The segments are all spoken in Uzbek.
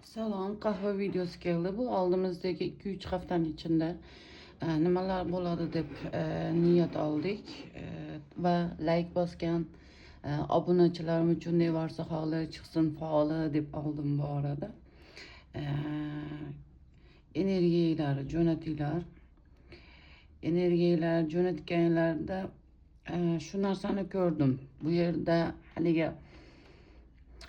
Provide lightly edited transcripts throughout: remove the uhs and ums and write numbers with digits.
Salom, qahva videosi keldi. Bu oldimizdagi 2-3 haftaning ichida nimalar bo'ladi deb niyat oldik va like bosgan obunachilarim uchun ne varsa holi chiqsin faoli deb oldim bu arada. Energiyalar jo'natinglar. Energiyalar jo'natganlarda shu narsani ko'rdim. Bu yerda haligi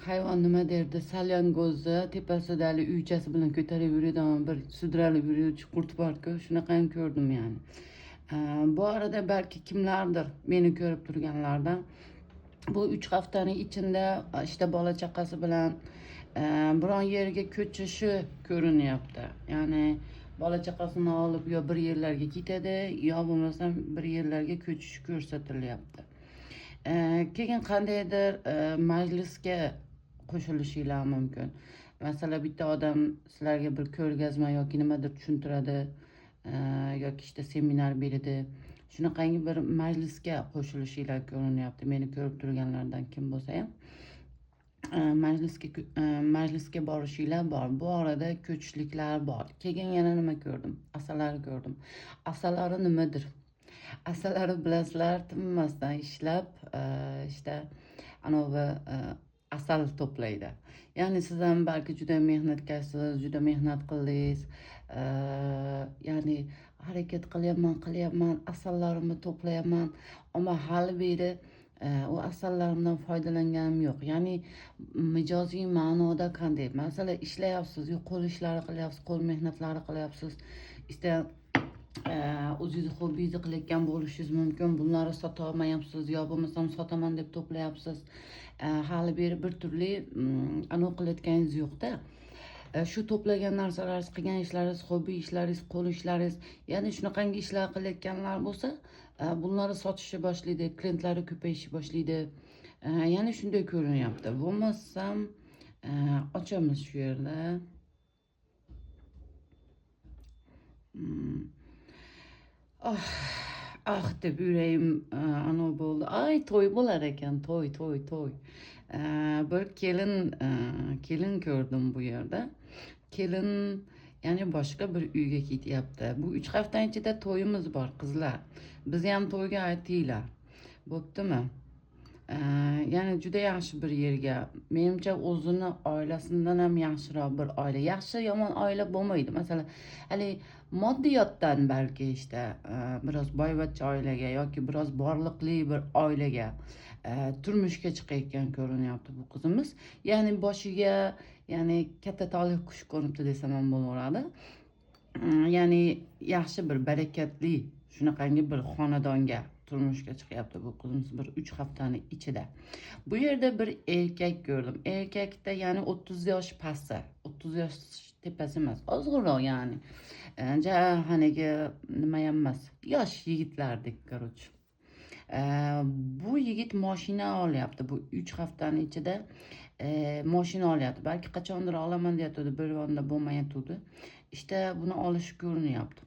hayvon nima derdi, salyango'zni tepasida hali uychasi bilan ko'tarib yuradigan bir sudralib yuruvchi qurt borku, shunaqani ko'rdim ya'ni. Bu arada balki kimlardir meni ko'rib turganlardan bu 3 haftaning ichida işte bola chaqasi bilan biron yerga ko'chishi ko'rinyapti. Ya'ni bola chaqasini olib yo bir yerlarga ketadi, yo bo'lmasam bir yerlarga ko'chishi ko'rsatilyapti. Keyin qandaydir majlisga qo'shilishinglar mumkin. Masalan, bitta odam sizlarga bir ko'rgazma yoki nimadir tushuntiradi, yoki işte seminar beradi. Shunaqangi bir majlisga qo'shilishinglar ko'rinyapti. Meni ko'rib turganlardan kim bo'lsa ham majlisga borishinglar bor. Bu orada ko'chishliklar bor. Keyin yana nima ko'rdim? Asalari ko'rdim. Asalari nimadir? Asalari bilasizlar, tinmasdan ishlab, işte anavi asal to'playdi. Ya'ni siz ham balki juda mehnatkashsiz, juda mehnat qildingiz. Ya'ni harakat qilyapman, qilyapman, asallarimni to'playapman, ammo hali beri u asallarimdan foydalanganim yo'q. Ya'ni mijoziy ma'noda qanday? Masalan, ishlayapsiz, yo qo'l ishlari qilyapsiz, qo'l mehnatlari qilyapsiz. İşte o'zingizni hobbingizni qilayotgan bo'lishingiz mumkin. Bunları sota olmayapsiz yo bo'lmasam sotaman deb to'playapsiz. Hali beri bir turli anavi qilayotganingiz yo'qda. Shu to'plagan narsalaringiz, qilgan ishlaringiz, hobbi ishlaringiz, qo'l ishlaringiz, ya'ni shunaqangi ishlar qilayotganlar bo'lsa, bunları sotishni boshlaydi, klientlari ko'payishni boshlaydi. Ya'ni shunday ko'rinyapti. Bo'lmasam ochamiz shu yerda. Ah, ah deb yuragim anavi bo'ldi. Ay, to'y bo'lar ekan, to'y, to'y, to'y. Bir kelin ko'rdim bu yerda. Kelin ya'ni boshqa bir uyga ketyapti. Bu 3 haftaning ichida to'yimiz bor, qizlar. Bizni ham to'yga aytinglar. Bo'ptimi? Ya'ni juda yaxshi bir yerga, menimcha o'zini oilasidan ham yaxshiroq bir oila. Yaxshi yomon oila bo'lmaydi. Masalan, hali moddiyotdan balki işte biroz boyvachcha oilaga yoki biroz borliqli bir oilaga turmushga chiqayotgan ko'rinyapti bu qizimiz. Ya'ni boshiga, ya'ni katta toleh qush qo'nibdi desam ham bo'laveradi. Ya'ni yaxshi bir barakatli shunaqangi bir xonadonga turmushga chiqyapti bu qizimiz bir 3 haftani ichida. Bu yerda bir erkak ko'rdim. Erkakda ya'ni 30 yosh pasti, 30 yosh tepasi emas, ozg'inroq ya'ni. Ja haligi nima ham emas, yosh yigitlardek, короче. Bu yigit mashina olyapti. Bu 3 haftani ichida mashina olyapti. Balki qachondir olaman deyotgandi, bir onda bo'lmayotgandi. İşte buni olish ko'rinyapti.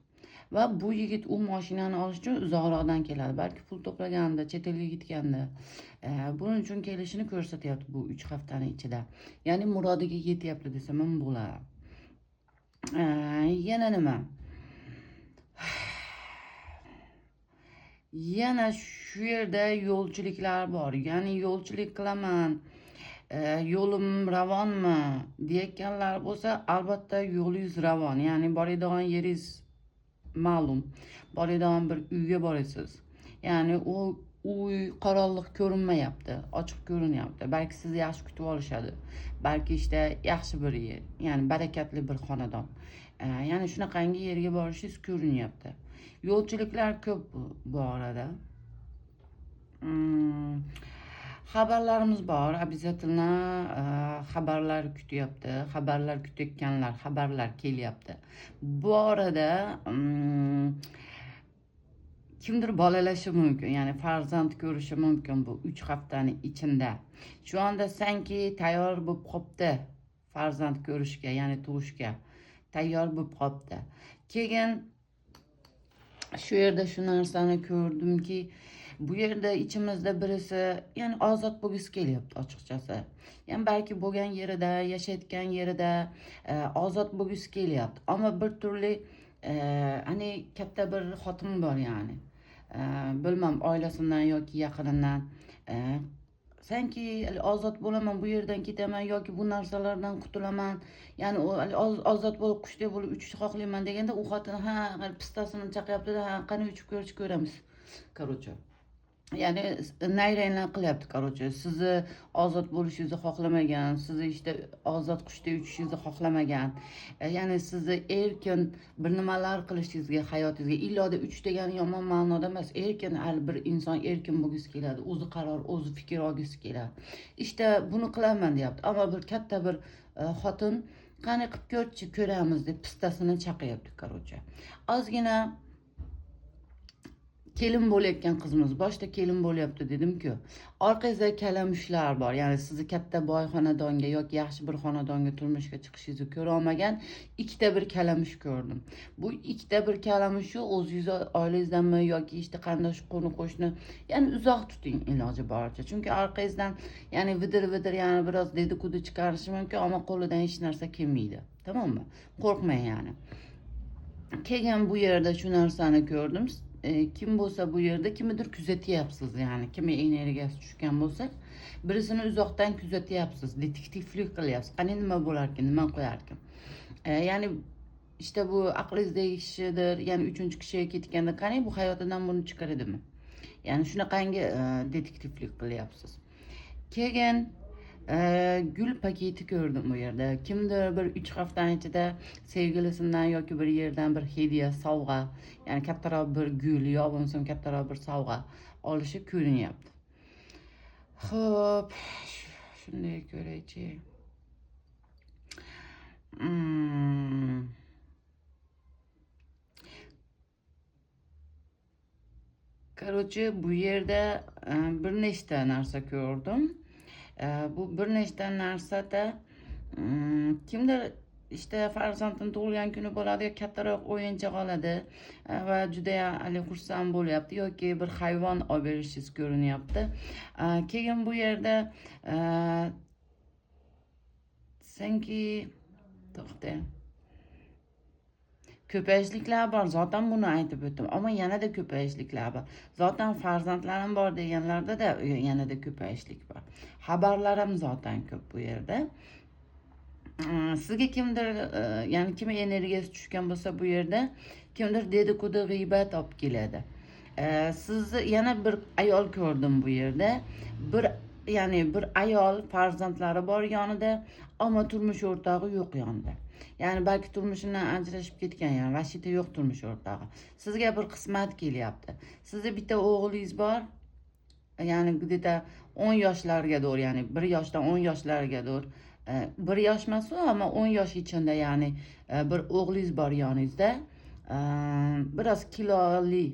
Va bu yigit u mashinani olish uchun uzoqroqdan keladi. Balki pul to'plaganda, chet elga ketganda, buning uchun kelishini ko'rsatyapti bu 3 haftani ichida. Ya'ni murodiga yetyapti desam ham bo'ladi. Yana nima? Yana shu yerda yo'lchiliklar bor. Ya'ni yo'lchilik qilaman, yo'lim ravonmi deyotganlar bo'lsa, albatta yo'lingiz ravon. Ya'ni boradigan yeringiz ma'lum. Boradigan bir uyga borasiz. Ya'ni u uy qorong'u ko'rinmayapti, ochiq ko'rinyapti. Balki sizni yaxshi kutib olishadi. Balki işte yaxshi bir yer, ya'ni barakatli bir xonadon. Ya'ni shunaqangi yerga borishingiz ko'rinyapti. Yo'lchiliklar ko'p bu arada. Xabarlarimiz bor, обязательно xabarlar kutyapti. Xabarlar kutayotganlar, xabarlar kelyapti. Bu orada kimdir bolalashi mumkin, ya'ni farzand ko'rishi mumkin bu 3 haftani ichida. Shu onda sanki tayyor bo'lib qopti farzand ko'rishga, ya'ni tug'ishga tayyor bo'lib qopti. Keyin shu yerda shu narsani ko'rdimki, Bu yerda ichimizda birisi, ya'ni ozod bo'lgisi kelyapti ochiqchasi. Ya'ni balki bo'lgan yerida, yashayotgan yerida ozod bo'lgisi kelyapti. Ammo bir turli hani katta bir xotin bor ya'ni. Bilmam oilasidan yoki yaqinidan sanki ozod bo'laman, bu yerdan ketaman yoki bu narsalardan qutulaman. Ya'ni ozod bo'lib qushdek bo'lib uchishni xohlayman deganda u xotin ha pistasini chaqyapti-da, ha qani uchib ko'rish ko'ramiz. Короче. Ya'ni nayranglar qilyapti, короче. Sizni ozod bo'lishingizni xohlamagan, sizni işte ozod qushdek uchishingizni xohlamagan. Ya'ni sizni erkin bir nimalar qilishingizga, hayotingizga illoda uch degani yomon ma'noda emas, erkin hali bir inson erkin bo'lgisi keladi, o'zi qaror, o'zi fikr olgisi keladi. İşte buni qilaman deyapti. Ammo bir katta bir xotin qani qilib ko'rchi, ko'ramiz deb pistasini chaqyapti, короче. Ozgina kelin bo'layotgan qizimiz, boshida kelin bo'lyapti dedim-ku. Orqangizda kalamushlar bor. Ya'ni sizni katta boy xonadonga yoki yaxshi bir xonadonga turmushga chiqishingizni ko'ra olmagan ikkita bir kalamush ko'rdim. Bu ikkita bir kalamushni o'zingiz oilangizdanmi yoki işte qarindosh, qo'ni qo'shni, ya'ni uzoq tuting iloji boricha. Chunki orqangizdan ya'ni vidir-vidir, ya'ni biroz dedi-kudi chiqarishi mumkin, ammo qo'lidan hech narsa kelmaydi. Tamommi? Qo'rqmang ya'ni. Keyin bu yerda shu narsani ko'rdim. Kim bo'lsa bu yerda kimnidir kuzatyapsiz, ya'ni kimi energiyasi tushgan bo'lsa, birisini uzoqdan kuzatyapsiz, detektivlik qilyapsiz. Qani nima bo'larkin, nima qo'yarkin. Ya'ni işte bu aqlingizdagi kishidir, ya'ni uchinchi kishiga ketganda qani bu hayotidan buni chiqaradimi? Ya'ni shunaqangi detektivlik qilyapsiz. Keyin gul paketi ko'rdim bu yerda. Kimdir bir 3 haftaning ichida sevgilisidan yoki bir yerdan bir hediya, sovg'a, ya'ni kattaroq bir gul yo bo'lmasam kattaroq bir sovg'a olishi ko'rinyapti. Xo'p, shunday ko'raychi. Короче, bu yerda bir nechta narsa ko'rdim. Bu bir nechta narsada kimdir işte farzandini tug'ilgan kuni bo'ladi yoki kattaroq o'yinchoq oladi va juda hali xursand bo'lyapti yoki bir hayvon olib berishingiz ko'rinyapti. Keyin bu yerda sanki to'xtang. Ko'payishliklar bor. Zaten buni aytib o'tdim. Ammo yanada ko'payishliklar bor. Zaten farzandlarim bor deganlarda da yanada ko'payishlik bor. Xabarlar ham zaten ko'p bu yerda. Sizga kimdir, ya'ni kim energiyasi tushgan bo'lsa bu yerda kimdir dedikodu g'iybat olib keladi. Sizni yana bir ayol ko'rdim bu yerda. Bir ya'ni bir ayol farzandlari bor yonida, ammo turmush o'rtog'i yo'q yonida. Ya'ni balki turmushidan ajrashib ketgan, ya'ni vashita yo'q turmush o'rtog'i. Sizga bir qismat kelyapti. Sizni bitta o'g'lingiz bor. Ya'ni где-то 10 yoshlarga to'g'ri, ya'ni 1 yoshdan 10 yoshlarga to'g'ri. 1 yosh emas u, ammo 10 yosh ichida, ya'ni bir o'g'lingiz bor yoningizda. Biroz kiloli,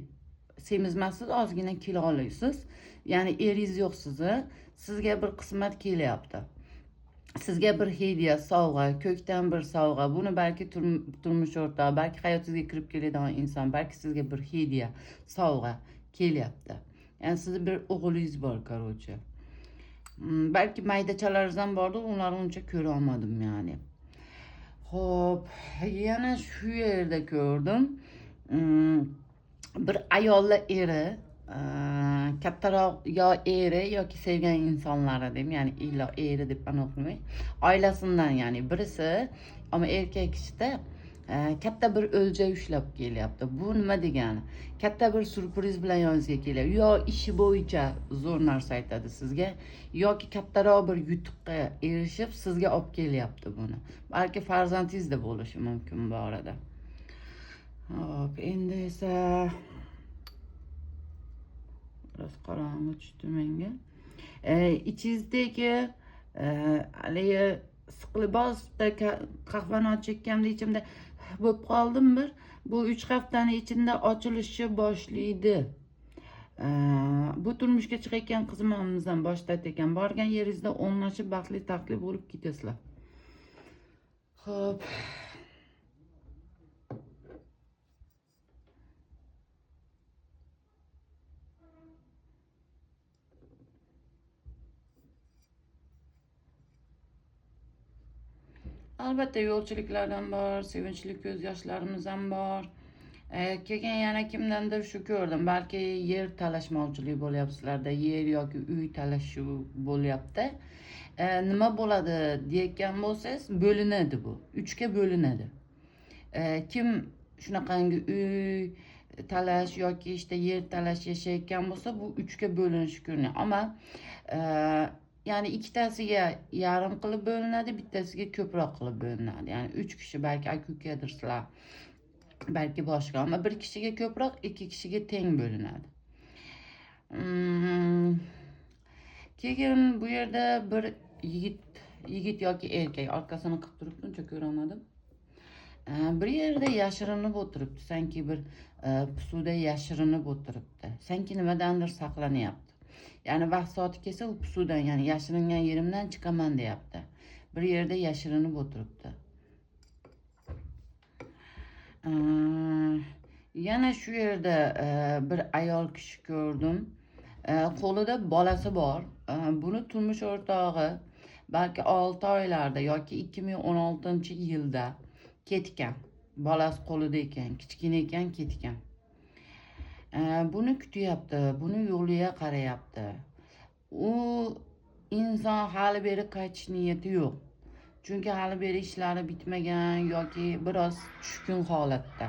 semiz emassiz, ozgina kilolisiz. Ya'ni eringiz yo'q sizni. Sizga bir qismat kelyapti. Sizga bir hediya, sovg'a, ko'kdan bir sovg'a. Buni balki turmush o'rtog'i, balki hayotingizga kirib keladigan inson, balki sizga bir hediya, sovg'a kelyapti. Ya'ni sizni bir o'g'lingiz bor, короче. Balki maydachalaringiz ham bordir, ularni uncha ko'ra olmadim, ya'ni. Xo'p, yana shu yerda ko'rdim. Bir ayollar eri, kattaroq yo eri yoki sevgan insonlari deb, ya'ni illo eri deb aniq qilmay, oilasidan, ya'ni birisi, ammo erkak kishida katta bir o'lja ushlab kelyapti. Bu nima degani? Katta bir syurpriz bilan yoningizga kelyapti. Yo ishi bo'yicha zo'r narsa aytadi sizga, yoki kattaroq bir yutuqqa erishib sizga olib kelyapti buni. Balki farzandingiz da bo'lishi mumkin bu orada. Hop, endi esa biroz qorong'i tushdi menga. Ichingizdagi haligi siqilib bosda qahvani ochayotganda ichimda bo'lib qoldim bir. Bu 3 haftani ichida ochilishi boshlaydi. Bu turmushga chiqayotgan qizimizdan boshlaydi ekan. Borgan yeringizda o'nglashib baxtli taxtli bo'lib ketasizlar. Xo'p. Albatta yo'lchiliklardan bor, sevinchli ko'z yoshlarimiz ham bor. Keyin yana kimdandir shu ko'rdim, balki yer talashmovchilik bo'lyapti sizlarda, yer yoki uy talashuv bo'lyapti. Nima bo'ladi deyotgan bo'lsangiz, bo'linadi bu. 3 ga bo'linadi. Kim shunaqangi uy talash yoki işte yer talash yashayotgan bo'lsa, bu 3 ga bo'linishi ko'rinadi. Ammo ya'ni ikkitasiga yarim qilib bo'linadi, bittasiga ko'proq qilib bo'linadi. Ya'ni 3 kishi, balki aka ukadirsizlar, balki boshqa, ammo bir kishiga ko'proq, 2 kishiga teng bo'linadi. Keyin bu yerda bir yigit yoki erkak orqasini qilib turibdi, uncha ko'rolmadim. Bir yerda yashirinib o'tiribdi, sanki bir pusuvda yashirinib o'tiribdi. Sanki nimadandir saqlanyapti. Ya'ni vaqt soati kelsa u pusuvdan, ya'ni yashiringan yerimdan chiqaman deyapti. Bir yerda yashirinib o'tiribdi. Yana shu yerda bir ayol kishi ko'rdim. Qo'lida bolasi bor. Buni turmush o'rtog'i balki 6 oylarda yoki 2016-yilda ketgan. Bolasi qo'lida ekan, kichkina ekan, ketgan. Buni kutyapti, buni yo'liga qarayapti. U inson hali beri qaytish niyati yo'q. Chunki hali beri ishlari bitmagan yoki biroz tushkun holatda.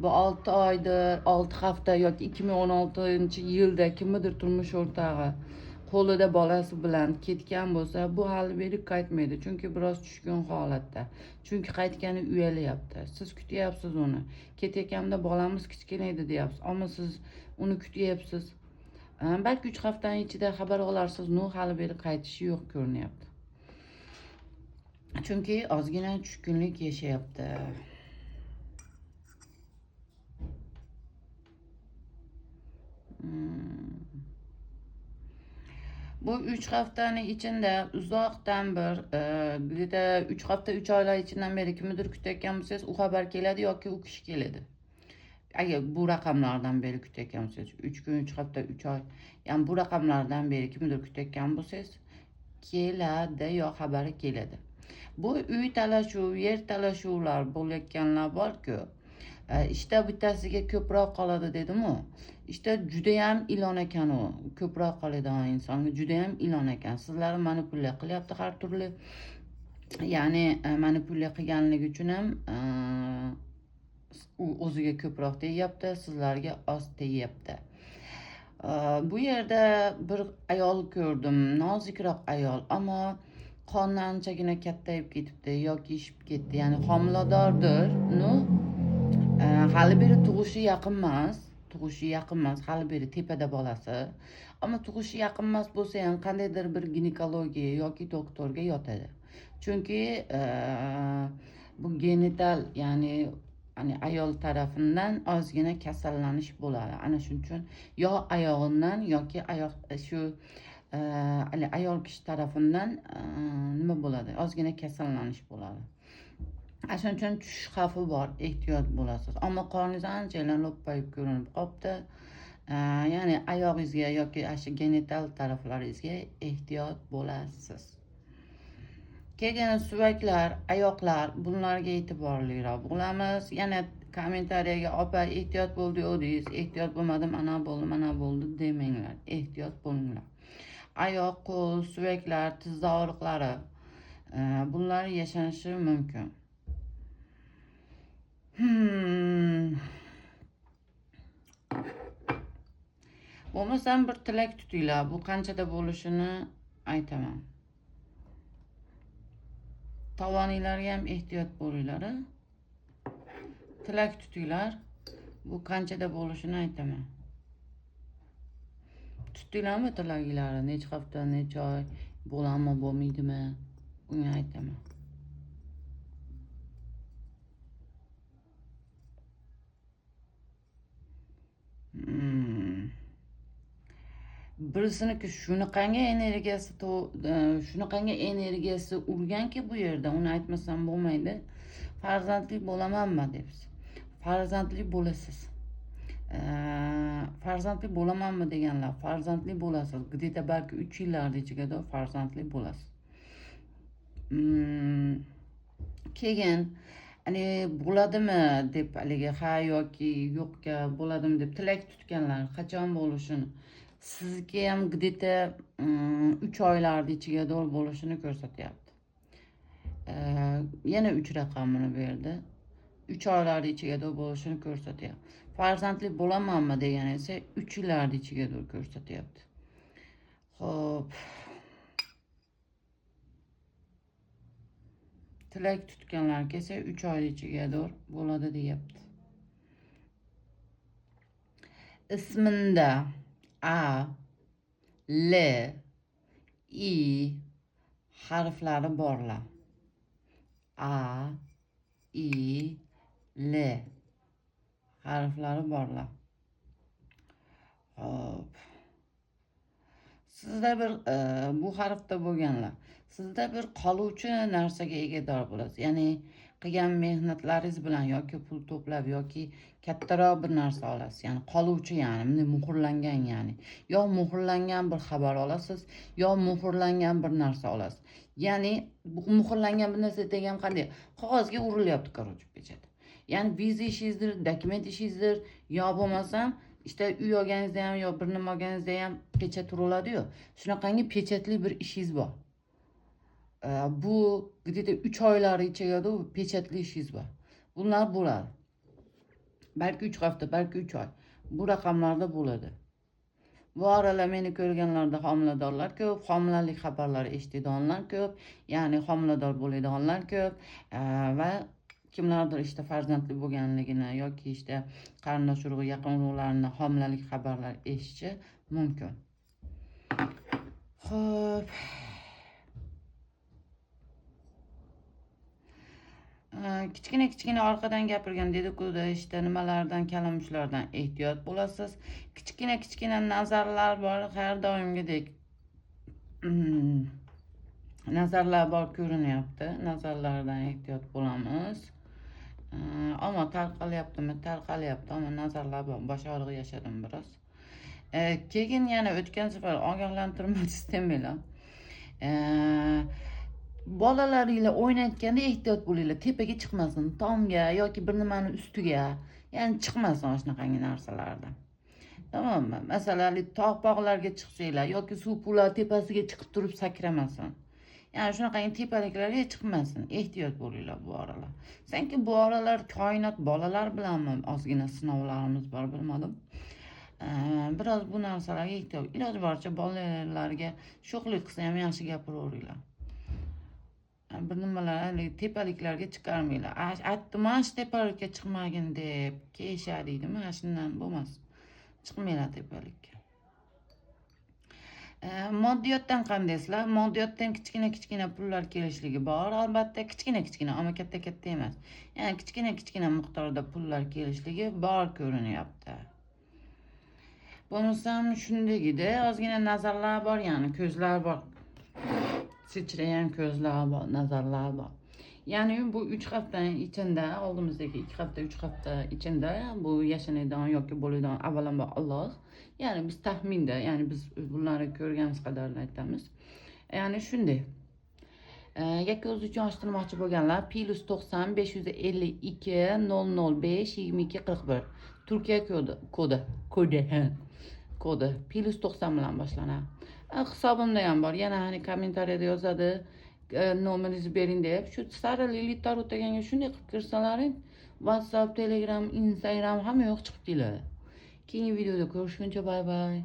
Bu 6 oydir, 6 hafta yoki 2016-yilda kimnidir turmush o'rtog'i qo'lida bolasi bilan ketgan bo'lsa, bu hali beri qaytmaydi. Chunki biroz tushkun holatda. Chunki qaytgani uyalyapti. Siz kutyapsiz uni. Ketayotganda bolamiz kichkina edi deyapsiz, ammo siz uni kutyapsiz. Balki 3 haftaning ichida xabar olarsiz, no hali beri qaytishi yo'q ko'rinyapti. Chunki ozgina tushkunlik yashayapti. Bu 3 haftaning ichida uzoqdan bir где-то 3 hafta 3 oylar ichidan beri kimnidir kutayotgan bo'lsangiz, u xabar keladi yoki u kishi keladi. Agar bu raqamlardan beri kutayotgan bo'lsangiz, 3 kun, 3 hafta, 3 oy, ya'ni bu raqamlardan beri kimnidir kutayotgan bo'lsangiz, keladi yo xabari keladi. Bu uy talashuv, yer talashuvlar bo'layotganlar bor-ku. İşte bittasiga ko'proq qoladi dedim-u. İşte judayam ilon ekan u. Ko'proq qoladigan insonga judayam ilon ekan. Sizlarni manipulya qilyapti har turli. Ya'ni manipulya qilganligi uchun ham u o'ziga ko'proq tegyapti, sizlarga oz tegyapti. Bu yerda bir ayol ko'rdim, nozikroq ayol, ammo qoni anchagina kattayib ketibdi yoki ishib ketdi. Ya'ni homiladordir, no? Hali beri tug'ishi yaqin emas, tug'ishi yaqin emas, hali beri tepada bolasi. Ammo tug'ishi yaqin emas bo'lsa ham qandaydir bir ginekologiya yoki doktorga yotadi. Chunki bu genital, ya'ni hani ayol tarafidan ozgina kasallanish bo'ladi. Ana shuning uchun yo oyog'idan yoki oyoq shu hani ayol kishi tarafidan nima bo'ladi? Ozgina kasallanish bo'ladi. Ana shuning uchun tushish xavfi bor, ehtiyot bo'lasiz. Ammo qorningiz ancha lo'ppayib ko'rinib qolibdi. Ya'ni oyog'ingizga yoki shu genital taraflaringizga ehtiyot bo'lasiz. Keyin suvaklar, oyoqlar, bunlarga e'tiborliroq bo'lamiz. Yana kommentariyaga opa ehtiyot bo'l deysiz, ehtiyot bo'lmadim, ana bo'ldi, mana bo'ldi demanglar. Ehtiyot bo'linglar. Oyoq, qo'l, suvaklar, tiz og'riqlari, bunlar yashanishi mumkin. Bo'lmasam bir tilak tutinglar. Bu qanchada bo'lishini aytaman. Tovoninglarga ham ehtiyot bo'linglar, a? Tilak tutinglar. Bu qanchada bo'lishini aytaman. Tutdinglarmi tilaginglarni? Necha hafta, necha oy bo'ladimi, bo'lmaydimi? Uni aytaman. Birisiniki shunaqangi energiyasi shunaqangi energiyasi urganki bu yerda, uni aytmasam bo'lmaydi. Farzandli bo'lamanmi debsiz. Farzandli bo'lasiz. Farzandli bo'lamanmi deganlar, farzandli bo'lasiz. Gdeta balki 3 yillar ichida farzandli bo'lasiz. Keyin hani bo'ladimi deb haligi ha yoki yo'qga bo'ladimi deb tilak tutganlar qachon bo'lishini, sizniki ham где-то 3 oylarni ichiga to'g'ri bo'lishini ko'rsatyapti. Yana 3 raqamini berdi. 3 oylarni ichiga to'g'ri bo'lishini ko'rsatyapti. Farzandli bo'lamanmi degan esa 3 yillarni ichiga to'g'ri ko'rsatyapti. Xo'p. Tilak tutganlar kelsa 3 oy ichiga to'g'ri bo'ladi deyapti. Isminda A, L, I harflari borlar. A, I, L harflari borlar. Xo'p. Sizda bir bu harfda bo'lganlar, sizda bir qoluvchi narsaga egador bo'lasiz. Ya'ni qilgan mehnatlaringiz bilan yoki pul to'plab yoki kattaroq bir narsa olasiz. Ya'ni qoluvchi, ya'ni bunday muhrlangan, ya'ni yo muhrlangan bir xabar olasiz, yo muhrlangan bir narsa olasiz. Ya'ni bu muhrlangan bir narsa degan qanday? Qog'ozga urilyapti, короче, pechat. Ya'ni viza ishingizdir, dokument ishingizdir, yo bo'lmasam işte uy olganingizda ham yo bir nima olganingizda ham pechat uriladi-yu. Shunaqangi pechatli bir ishingiz bor. Bu где-то 3 oylar ichiga pechatli ishingiz bor. Bunlar bo'ladi. Balki 3 hafta, balki 3 oy. Bu raqamlarda bo'ladi. Bu aralar meni ko'rganlarda homiladorlar ko'p, homilalik xabarlari eshitadiganlar ko'p, ya'ni homilador bo'ladiganlar ko'p va kimlardir işte farzandli bo'lganligini yoki işte qarindosh urug'i, yaqin urug'larini homilalik xabarlari eshitishi mumkin. Xo'p. Kichkina kichkina orqadan gapirgan dedikuda işte nimalardan, kalamushlardan ehtiyot bo'lasiz. Kichkina kichkina nazarlar bor, har doimgidek. Nazarlar bor ko'rinyapti. Nazarlardan ehtiyot bo'lamiz. Ammo tarqalyaptimi? Tarqalyapti, ammo nazarlar bor. Bosh og'rig'i yashadim biroz. Keyin yana o'tgan safar ogohlantirma sistemalar. Bolalaringlar o'ynayotganda ehtiyot bo'linglar, tepaga chiqmasin, tomga yoki bir nimani ustiga, ya'ni chiqmasin shunaqangi narsalarda. Tamommi? Masalan, tog' bog'larga chiqsanglar yoki suv pullar tepasiga chiqib turib sakramasin. Ya'ni shunaqangi tepaliklarga chiqmasin. Ehtiyot bo'linglar bu aralar. Sanki bu aralar koinot bolalar bilanmi ozgina sinovlarimiz bor, bilmadim. Biroz bu narsalarga ehtiyot. Iloji boricha bolalarga sho'xlik qilsa ham yaxshi gapiraveringlar. Bir nimalar haligi tepaliklarga chiqarmanglar. Aytdim, mana shu tepalikka chiqmagin deb kelishadi deydimi? Mana shundan bo'lmas. Chiqmanglar tepalikka. Moddiyotdan qandaysizlar? Moddiyotdan kichkina kichkina pullar kelishligi bor, albatta kichkina kichkina, ammo katta katta emas. Ya'ni kichkina kichkina miqdorda pullar kelishligi bor ko'rinyapti. Bo'lmasam shundagida ozgina nazarlar bor, ya'ni ko'zlar bor. Sıçrayan ko'zlar bor, nazarlar bor. Ya'ni bu 3 haftaning ichida, oldimizdagi 2 hafta, 3 hafta ichida bu yashanadigan yoki bo'ladigan avvalambor Alloh. Ya'ni biz taxminda, ya'ni biz bularni ko'rganimiz qadarini aytamiz. Ya'ni shunday. Yakka o'zi uchun ochtirmoqchi bo'lganlar +90 552 005 22 41 Turkiya kodi, kodi +90 bilan boshlanadi. Hisobimda ham bor. Yana hani kommentariyada yozadi, nomeringizni bering deb. Shu Sara Lili Tarot deganga shunday qilib kirsalaring, WhatsApp, Telegram, Instagram hamma yoq chiqib keladi. Keyingi videoda ko'rishguncha bye bye.